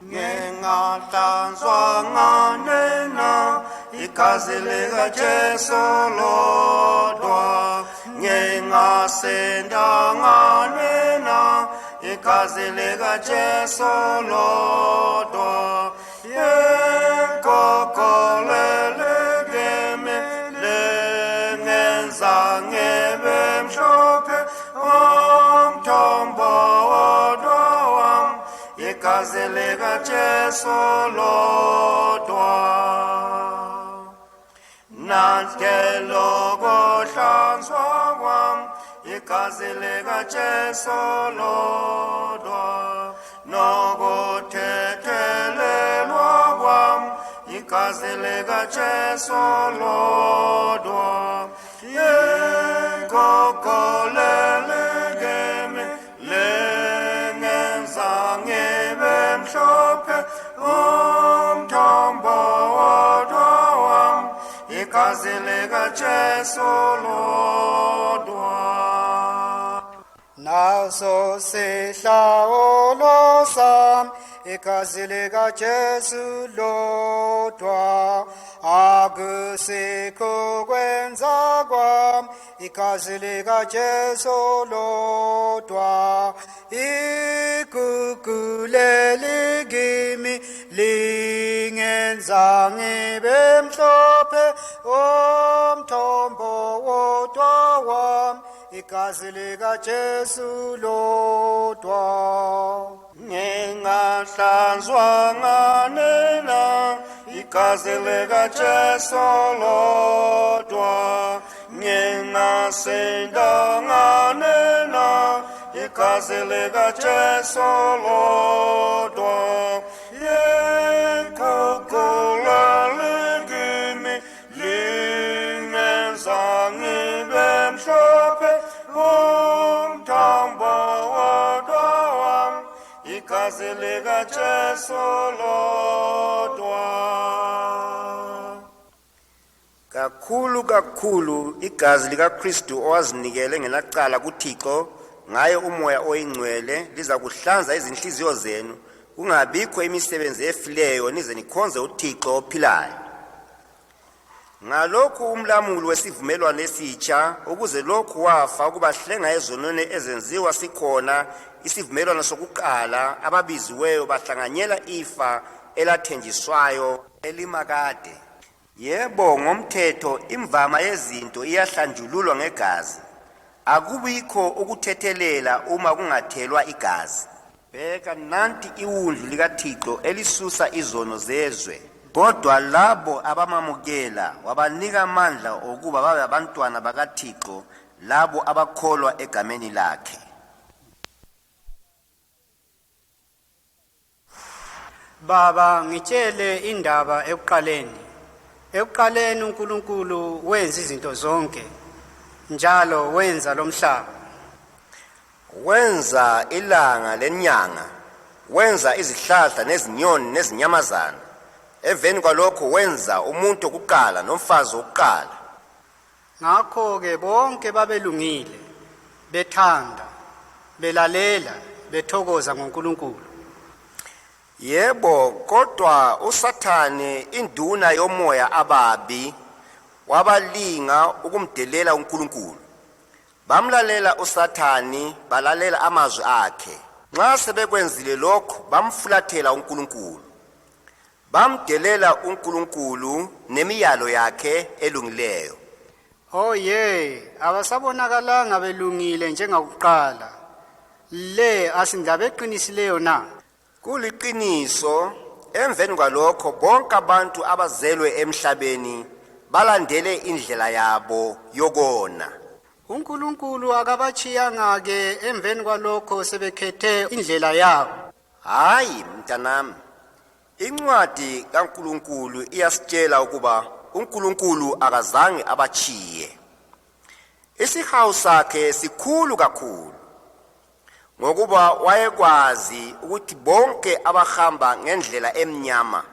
Ngingahlanzwa nina igazi likaJesu lodwa, ngingasindanga nina igazi likaJesu lodwa, yenkokolele kimi lengenza ngibe mhlophe umthombo wodwa wami, igazi likaJesu lodwa. Nantelo kohlanzwa kwami, igazi likaJesu lodwa, nokuthethelelwa kwami, igazi likaJesu lodwa, yenkokolele kimi lengenza ngibe mhlophe umthombo wodwa wami, igazi likaJesu lodwa. Naso sihlawulo sami, igazi likaJesu lodwa, akusikho kwenza kwami, igazi likaJesu lodwa, iguguleli kimi lingenza ngibe mhlophe umthombo wodwa wami, igazi likaJesu lodwa. Ngingahlanzwanga nina igazi likaJesu lodwa, ngingasindanga nina igazi likaJesu lodwa, yenkokolele kimi lingenza ngibe mhlophe umthombo wodwa wami, igazi likaJesu lodwa. Kakhulu igazi likaKristu owazinikele ngelacala kuThixo ngaye umoya oyingcwele liza kuhlanza izinhliziyo zenu, kungabikho imisebenzi efileyo, nize nikhonze uThixo ophilayo. Ngalokhu umlamuli wesivumelwano esitsha, ukuze lokhu wafa ukubahlenga ezonweni ezenziwa sikhona isivumelwano sokuqala, ababiziweyo bahlanganyela ifa elathenjiswayo elimakade. Yebo, ngomthetho imvama yezinto iyahlanjululwa ngegazi, akubikho ukuthethelela uma kungathelwa igazi. Bheka nanti iwundlu likaThixo elisusa izono zezwe, kodwa labo abamamukela wabanika amandla okuba babe abantwana bakaThixo, labo abakholwa egameni lakhe. Baba, ngitshele indaba ekuqaleni. Ekuqaleni uNkulunkulu wenza izinto zonke, njalo wenza lomhlaba. Wenza ilanga lenyanga, wenza izihlahla nezinyoni nezinyamazana. Emveni kwalokho wenza umuntu wokuqala nomfazi wokuqala. Ngakho-ke bonke babelungile, bethanda, belalela, bethokoza ngoNkulunkulu. Yebo, kodwa uSathane induna yomoya ababi wabalinga ukumdelela uNkulunkulu. Bamlalela uSathane, balalela amazwi akhe. Nxa sebekwenzile lokho, bamfulathela uNkulunkulu, bamdelela uNkulunkulu nemiyalo yakhe elungileyo. Oh abasabonakalanga belungile njengakuqala. Le asindaba eqinisileyo na? Kuliqiniso, emveni kwalokho bonke abantu abazelwe emhlabeni balandele indlela yabo yokona. uNkulunkulu akabachiyanga-ke emveni kwalokho sebekhethe indlela yabo. Hayi mntanami, incwadi kaNkulunkulu iyasitshela ukuba uNkulunkulu akazange abachiye. Isihawu sakhe sikhulu kakhulu, ngokuba wayekwazi ukuthi bonke abahamba ngendlela emnyama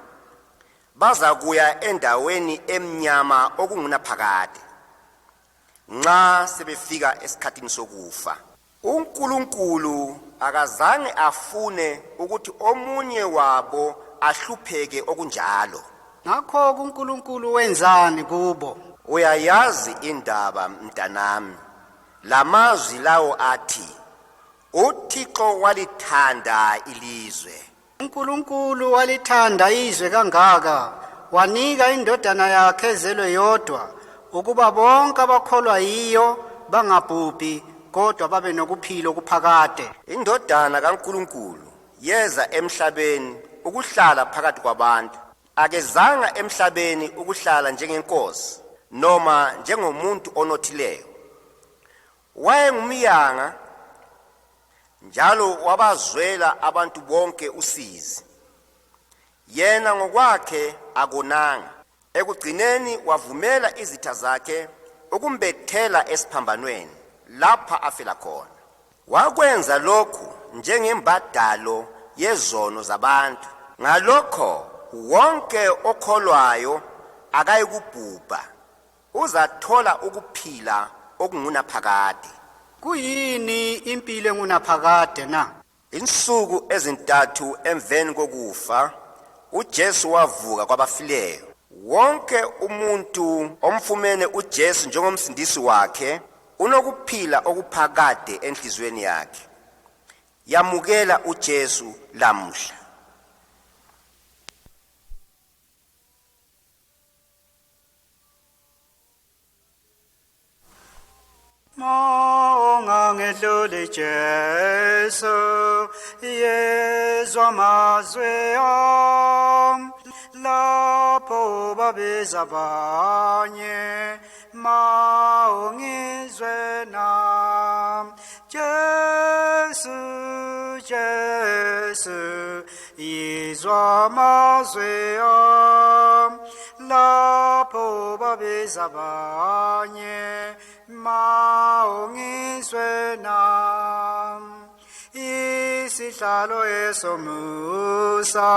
baza kuya endaweni emnyama okungunaphakade nxa sebefika esikhathini sokufa. uNkulunkulu akazange afune ukuthi omunye wabo ahlupheke okunjalo. ngakho uNkulunkulu wenzani kubo? Uyayazi indaba mntanami, lamazwi lawo athi uThixo walithanda ilizwe. uNkulunkulu walithanda izwe kangaka wanika indodana yakhe ezelwe yodwa ukuba bonke abakholwa yiyo bangabhubhi kodwa babe nokuphila okuphakade. Indodana kaNkulunkulu yeza emhlabeni ukuhlala phakathi kwabantu. Akezanga emhlabeni ukuhlala njengenkosi noma njengomuntu onothileyo. Wayengumyanga njalo wabazwela abantu bonke usizi. Yena ngokwakhe akonanga. Ekugcineni wavumela izitha zakhe ukumbethela esiphambanweni lapha afela khona. Wakwenza lokhu njengembadalo yezono zabantu. Ngalokho wonke okholwayo akayikubhubha, uzathola ukuphila okungunaphakade. Kuyini impilo engunaphakade na? Insuku ezintathu emveni kokufa uJesu wavuka kwabafileyo. Wonke umuntu omfumene uJesu njengomsindisi wakhe unokuphila okuphakade enhlizweni yakhe. Yamukela uJesu lamhla. Ongangedlule Jesu yezwa amazwi am lapho babeza abanye ungizwe nam. Jesu Jesu yezwa amazwi am lapho babeza abanye ungizwe nam. Isihlalo esomusa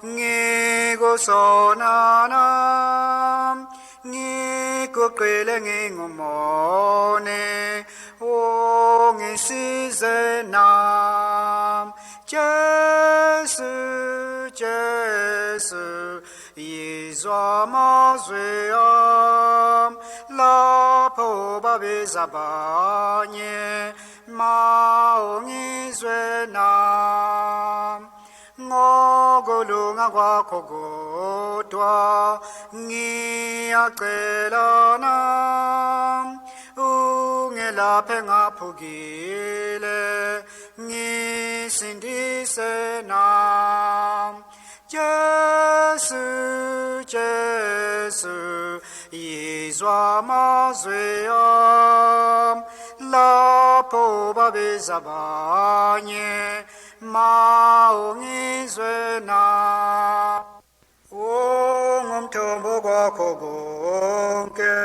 ngikusona nam, ngikuqile ngingumone ungisize nam. Jesu Jesu yizwa amazwi am lapho babeza abanye ungizwe nam. Ngokulunga kwakho kodwa ngiyacela nam, ungelaphe ngaphukile ngisindise nam. Jesu Jesu yizwa amazwi am lapho babeza abanye ungizwe nam. Ungumthombo kwakho konke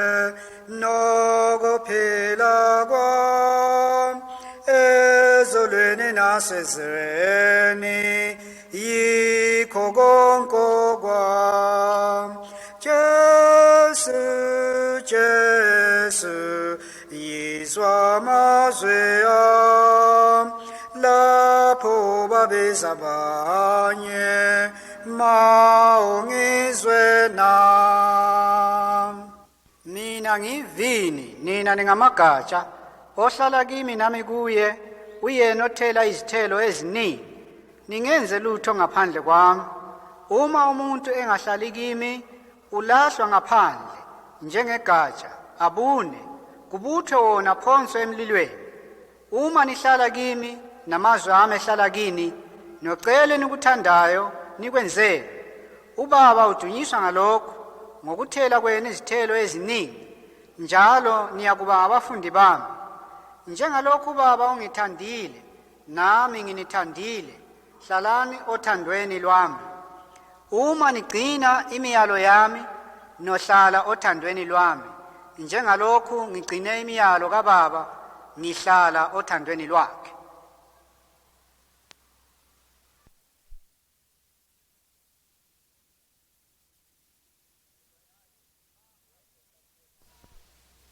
nokuphila kwam ezulwini nasezweni yikho konke kwam. Jesu Jesu yizwa amazwi am lapho babeza abanye ungizwe nam. Mina ngivini, nina ningamagatsha, ohlala kimi nami kuye, uyena othela izithelo eziningi. Ningenze lutho ngaphandle kwami. Uma umuntu engahlali kimi ulahlwa ngaphandle njengegatsha, abune, kubuthwe wona phonswe emlilweni. Uma nihlala kimi namazwi ami ehlala kini, nocele nikuthandayo nikwenzele. uBaba udunyiswa ngalokho, ngokuthela kwenu izithelo eziningi, njalo niyakuba abafundi bami. Njengalokhu uBaba ungithandile, nami nginithandile, hlalani othandweni lwami. Uma nigcina imiyalo yami, nohlala othandweni lwami. Njengalokhu ngigcine imiyalo kaBaba, ngihlala othandweni lwakhe.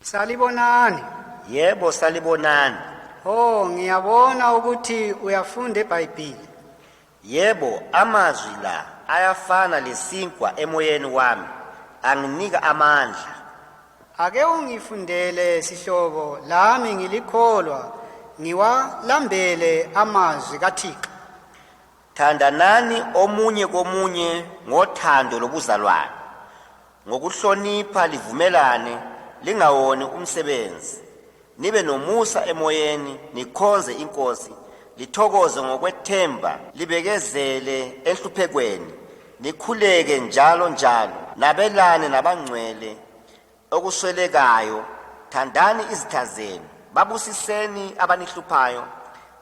Salibonani. Yebo salibonani. Oh, ngiyabona ukuthi uyafunda eBhayibheli. Yebo, amazwi la ayafana lesinkwa emoyeni wami, anginika amandla. Ake ungifundele sihlobo lami ngilikholwa ngiwalambele amazwi kaThixo. Thandanani omunye komunye ngothando lobuzalwane, ngokuhlonipha livumelane, lingawoni umsebenzi. Nibe nomusa emoyeni, nikhonze iNkosi, lithokoze ngokwethemba, libekezele enhluphekweni, nikhuleke njalo njalo, nabelane nabangcwele okuswelekayo. Thandani izitha zenu, babusiseni abanihluphayo,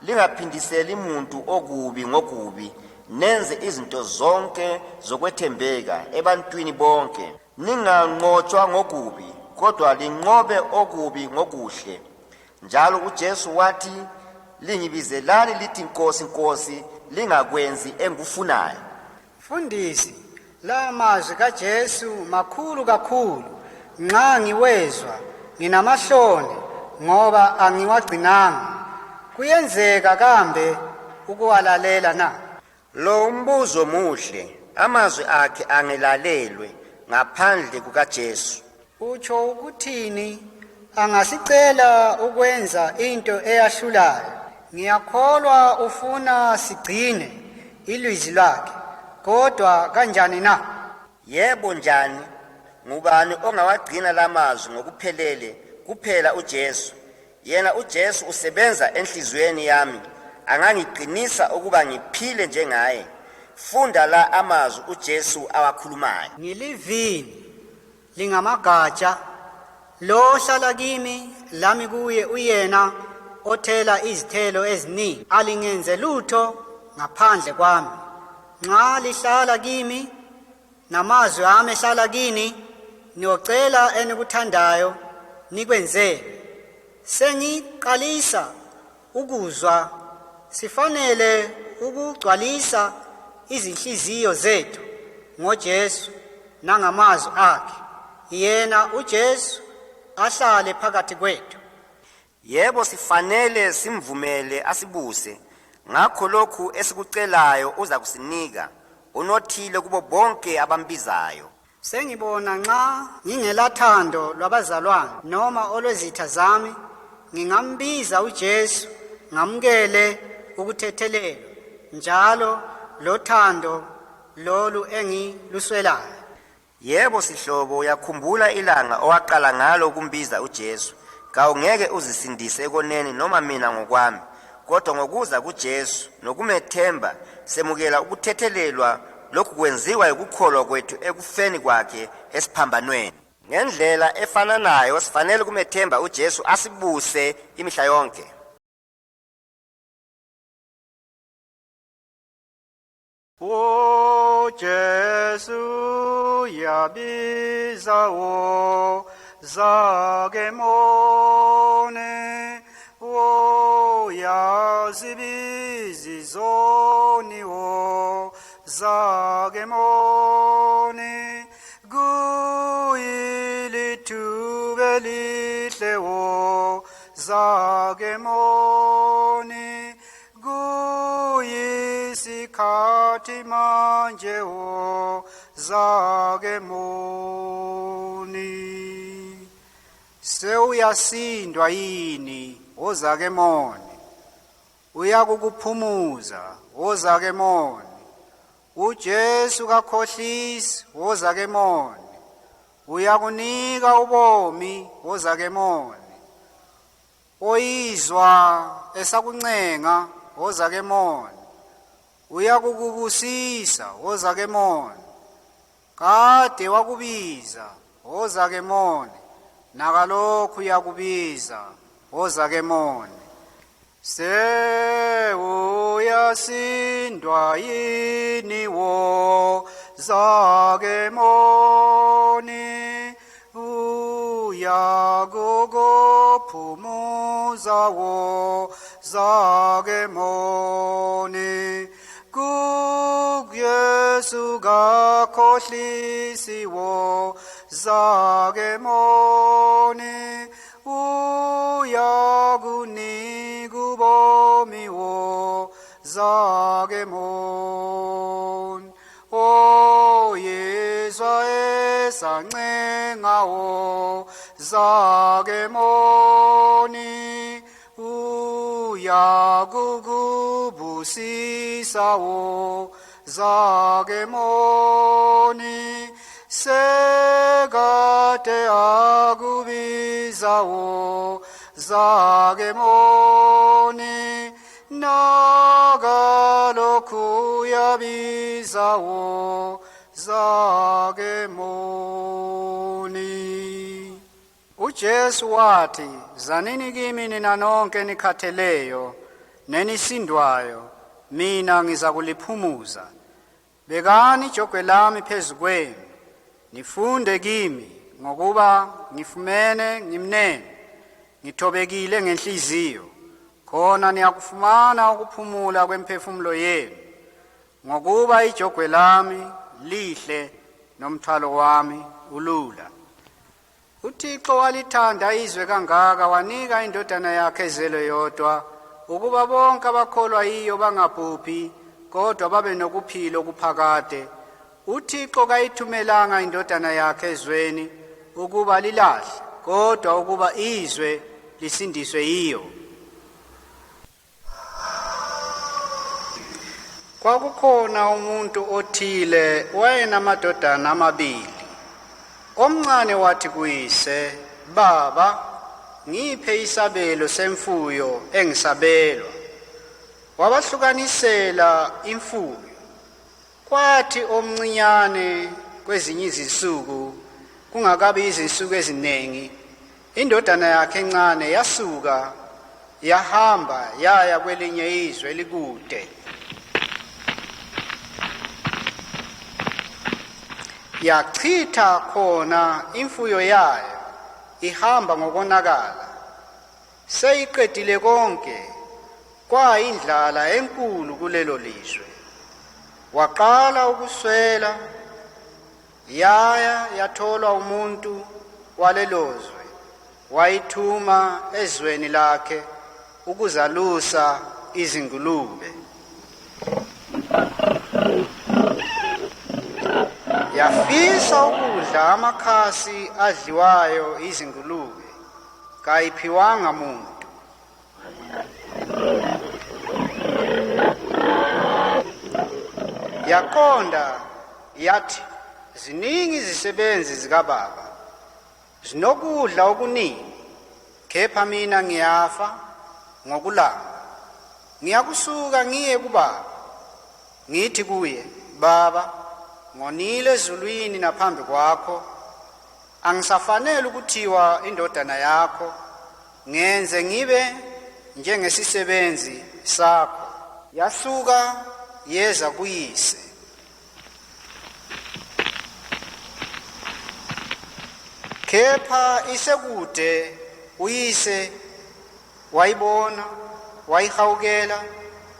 lingaphindiseli muntu okubi ngokubi, nenze izinto zonke zokwethembeka ebantwini bonke. Ninganqotshwa ngokubi, kodwa linqobe okubi ngokuhle. Njalo uJesu wathi, lingibizelani lithi Nkosi, Nkosi, lingakwenzi engikufunayo. Mfundisi, la mazwi kaJesu makhulu kakhulu. Nxa ngiwezwa nginamahloni ngoba angiwagcinanga. Kuyenzeka kambe ukuwalalela na? Lo umbuzo muhle, amazwi akhe angelalelwe ngaphandle kukaJesu. Utsho ukuthini? Angasicela ukwenza into eyahlulayo. Ngiyakholwa ufuna sigcine ilizwi lakhe, kodwa kanjani na? Yebo, njani? Ngubani ongawagcina lamazwi ngokuphelele? Kuphela uJesu. Yena uJesu usebenza enhlizweni yami, angangiqinisa ukuba ngiphile njengaye. Funda la amazwi uJesu awakhulumayo. Ngilivini lingamagatsha, lo hlala kimi lami kuye uyena othela izithelo eziningi. Alingenze lutho ngaphandle kwami. Nxa lihlala kimi namazwi ami ehlala kini, niyocela enikuthandayo nikwenzele. Sengiqalisa ukuzwa sifanele ukugcwalisa izinhliziyo zethu ngoJesu nangamazwi akhe. Yena uJesu ahlale phakathi kwethu. Yebo, sifanele simvumele asibuse. Ngakho lokhu esikucelayo uza kusinika, unothile kubo bonke abambizayo. Sengibona nxa ngingelathando lwabazalwane noma olwezitha zami, ngingambiza uJesu, ngamukele ukuthethelelwa njalo lothando lolu engiluswelayo. Yebo sihlobo, uyakhumbula ilanga owaqala ngalo ukumbiza uJesu. Kawungeke uzisindise ekoneni noma mina ngokwami, kodwa ngokuza kuJesu nokumethemba semukela ukuthethelelwa. Lokhu kwenziwa ukukholwa kwethu ekufeni kwakhe esiphambanweni. Ngendlela efananayo sifanele kumethemba uJesu asibuse imihla yonke. O Jesu yabiza wo zakemone, o yazibizi zoni wo zakemone, guyilitube lihle wo zakemone, guyisikhathi manje wo zakemoni. Sewuyasindwa yini ozakemoni? Uyakukuphumuza ozakemoni. uJesu kakhohlisi ozakemoni. Uyakunika ubomi ozakemoni. Oyizwa esakuncenga ozakemoni. Uyakukubusisa ozakemoni. Kade wakubiza ozakemoni, nakalokhu uyakubiza ozakemoni. Sewuyasindwa yini wo zakemoni? Uyakukuphumuza wo zakemoni. KuYesu kakhohlisi wo zakemoni. Uyakunika zakemon oyezwa esancengawo zakemoni uyakukubusisawo zakemoni sekade akubizawo zakemoni nakalokhu yabizawo zakemoni. uJesu wathi, zanini kimi nina nonke nikhatheleyo nenisindwayo, mina ngiza kuliphumuza. Bekani ijogwe lami phezu kwenu, nifunde kimi, ngokuba ngifumene ngimnene, ngithobekile ngenhliziyo, khona niyakufumana ukuphumula kwemphefumulo yenu, ngokuba ijogwe lami lihle nomthwalo wami ulula. uThixo walithanda izwe kangaka wanika indodana yakhe ezelwe yodwa, ukuba bonke abakholwa yiyo bangabhubhi kodwa babe nokuphila okuphakade. uThixo kayithumelanga indodana yakhe ezweni ukuba lilahle, kodwa ukuba izwe lisindiswe yiyo. Kwakukhona umuntu othile wayenamadodana amabili. Omncane wathi kuyise, "Baba, ngiphe isabelo semfuyo engisabelwa." Wabahlukanisela imfuyo. Kwathi omncinyane kwezinye izinsuku, kungakabi izinsuku eziningi, indodana yakhe encane yasuka yahamba yaya kwelinye izwe elikude. Yachitha khona imfuyo yayo ihamba ngokonakala. Seyiqedile konke, kwayindlala enkulu kulelo lizwe. Waqala ukuswela, yaya yatholwa umuntu walelozwe, wayithuma ezweni lakhe ukuzalusa izingulube. Yafisa ukudla amakhasi adliwayo izingulube, kayiphiwanga muntu. Yaqonda yathi, ziningi izisebenzi zikababa, zinokudla okuningi, kepha mina ngiyafa ngokulamba. Ngiyakusuka ngiye kubaba, ngithi kuye, Baba, ngonile ezulwini naphambi kwakho, angisafanele ukuthiwa indodana yakho, ngenze ngibe njengesisebenzi sakho. Yasuka yeza kuyise. Kepha isekude uyise wayibona, wayihawukela,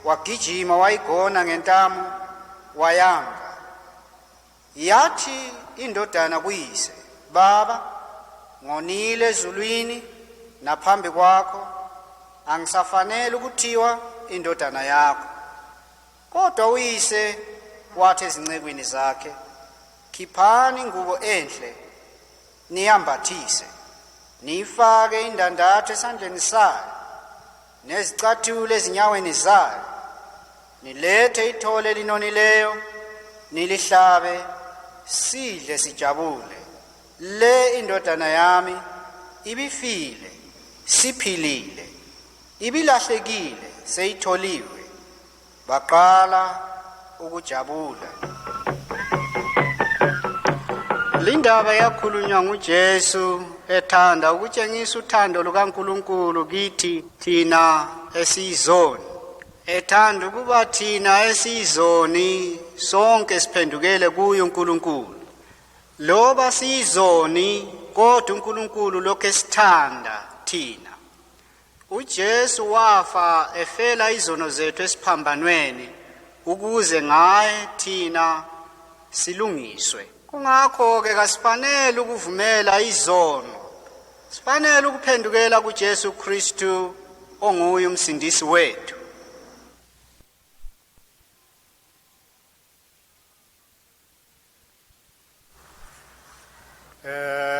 wagijima wayigona ngentamo, wayanga. Yathi indodana kuyise, Baba, ngonile ezulwini naphambi kwakho, angisafanele ukuthiwa indodana yakho. Kodwa uyise wathi ezincekwini zakhe, khiphani ingubo enhle, niyambathise, niyifake indandatho esandleni sayo, nezicathulo ezinyaweni zayo, nilethe ithole linonileyo, nilihlabe, sidle sijabule. Le indodana yami ibifile, siphilile, ibilahlekile, seyitholiwe. Baqala ukujabula. Lindaba yakhulunywa nguJesu ethanda ukutshengisa uthando lukaNkulunkulu kithi thina esiyizoni. Ethanda ukuba thina esiyizoni sonke siphendukele kuye uNkulunkulu. Loba siyizoni kodwa uNkulunkulu lokho esithanda thina. uJesu wafa efela izono zethu esiphambanweni ukuze ngaye thina silungiswe. Kungakho-ke kasifanele ukuvumela izono, sifanele ukuphendukela kuJesu Kristu onguye umsindisi wethu.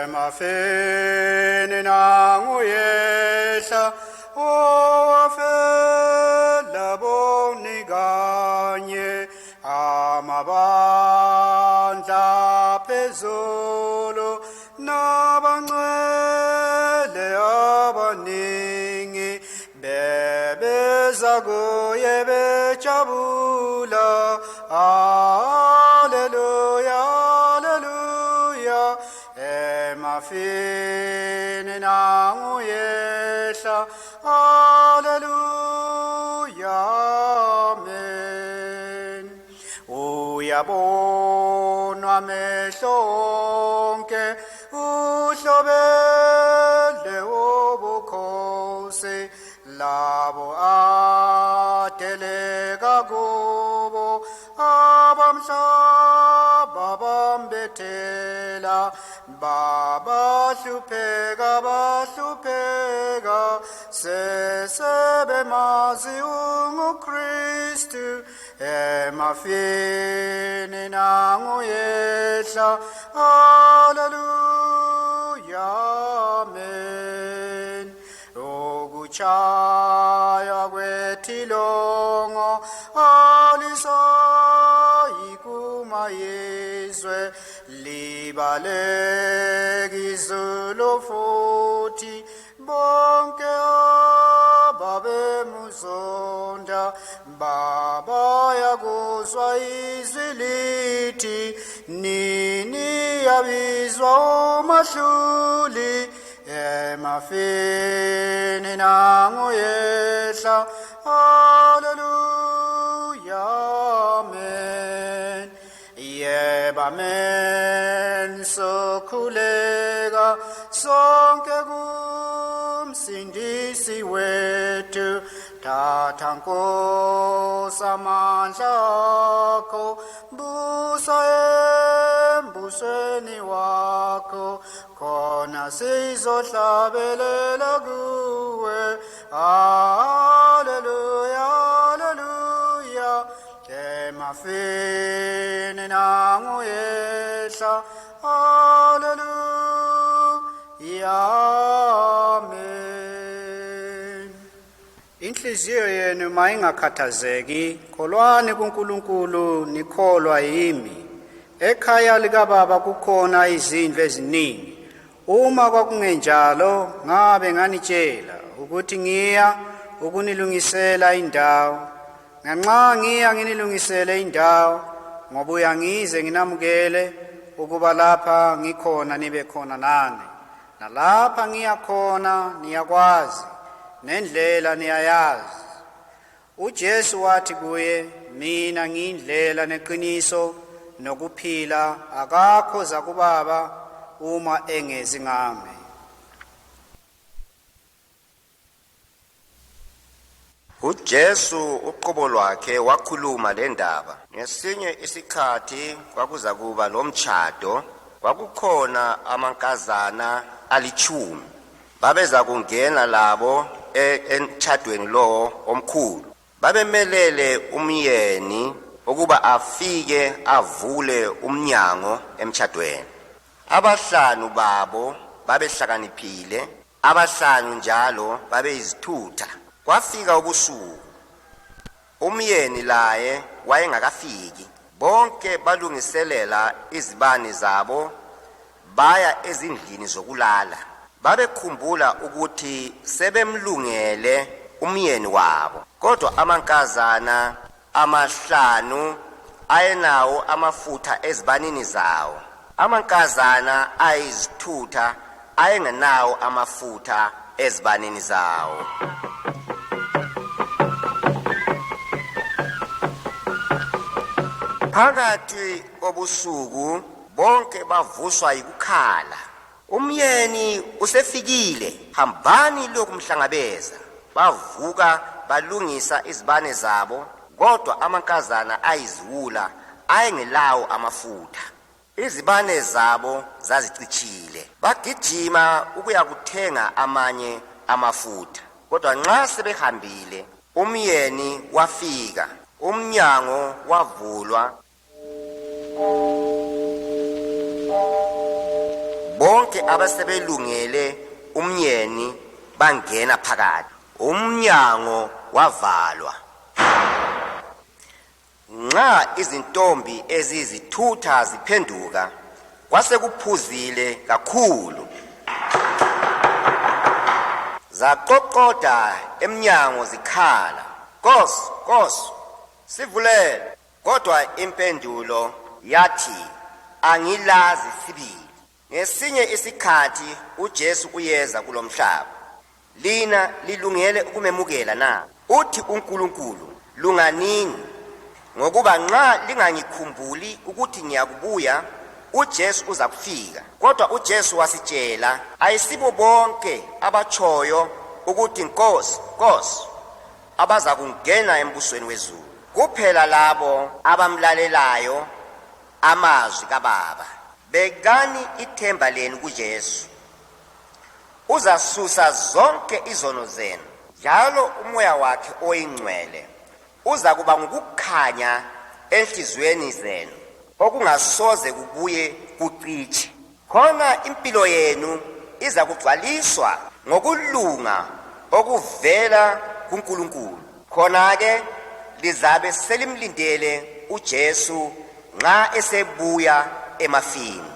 emafeni nanguyehla owafela bonikanye amabandla phezulu nabangcwele abaningi bebeza kuye bejabula. Haleluya, haleluya, emafini nanguyehla. Haleluya, amen. Uyabonwa amehlo onke, uhlobele ubukhosi labo adeleka kubo, abamhlaba bambethela, babahlupheka bahlupheka, sesebemazi unguKristu, emafini nanguyehla. Haleluya, amen. Ukuchaya kwetilongo alisayi kumayizwe, libaleka izulu futhi bonke ababemuzonda babaya kuzwa izwi lithi, nini yabizwa umahluli, emafini nanguyehla. Haleluya, amen. Yeba amen, sokhuleka sonke kumsindisi wethu. Thatha Nkosi amandla akho, busa embusweni wakho, khona sizohlabelela kuwe. Haleluya, haleluya, emafini nanguyehla. Haleluya, amen. Inhliziyo yenu mayingakhathazeki, kholwani kuNkulunkulu, nikholwa yimi. Ekhaya likaBaba kukhona izindlu eziningi. Uma kwakungenjalo ngabe nganitshela ukuthi ngiya ukunilungisela indawo. Nganxa ngiya nginilungisele indawo, ngobuya ngize nginamukele ukuba lapha ngikhona nibe khona nani. Nalapha ngiya khona niyakwazi, nendlela niyayazi. UJesu wathi kuye, mina ngiyindlela neqiniso nokuphila, akakho zakuBaba uma engezi ngami. uJesu uqobo lwakhe wakhuluma le ndaba. Ngesinye isikhathi kwakuza kuba lomtshado, kwakukhona amankazana ali-10 babeza kungena labo emtshadweni lo omkhulu. Babemelele umyeni ukuba afike avule umnyango emtshadweni. 5 babo babehlakaniphile, 5 njalo babeyizithutha. Kwafika ubusuku, umyeni laye wayengakafiki. Bonke balungiselela izibane zabo baya ezindlini zokulala. Babekhumbula ukuthi sebemlungele umyeni wabo. Kodwa amankazana 5 ayenawo amafutha ezibanini zawo. Amankazana ayizithutha ayengenawo amafutha ezibanini zawo. Phakathi kobusuku bonke bavuswa yikukhala, umyeni usefikile, hambani lokumhlangabeza. Bavuka balungisa izibane zabo, kodwa amankazana ayiziwula ayengelawo amafutha. Izibane zabo zazicitshile. Bagijima ukuya kuthenga amanye amafutha. Kodwa nxa sebehambile, umyeni wafika, umnyango wavulwa. bonke abasebelungele umyeni bangena phakathi. Umnyango wavalwa. Nxa izintombi ezizithutha ziphenduka, kwase kuphuzile kakhulu. Zaqoqoda emnyango zikhala, "Nkosi, Nkosi, sivulele." Kodwa impendulo yathi, "Angilazi sibili." Ngesinye isikhathi uJesu uyeza kulomhlaba. Lina lilungele ukumemukela na? Uthi uNkulunkulu, "Lunganini, ngokuba nxa lingangikhumbuli ukuthi ngiyakubuya, uJesu uza kufika." Kodwa uJesu wasitshela, ayisibo bonke abatshoyo ukuthi "Nkosi, Nkosi," abaza kungena embusweni wezulu, kuphela labo abamlalelayo amazwi kaBaba. Bekani ithemba lenu kuJesu. Uzasusa zonke izono zenu, njalo umoya wakhe oyingcwele uza kuba ngukukhanya enhliziyweni zenu okungasoze kubuye kuciche. Khona impilo yenu iza kugcwaliswa ngokulunga okuvela kuNkulunkulu. Khona-ke lizabe selimlindele uJesu nxa esebuya emafini.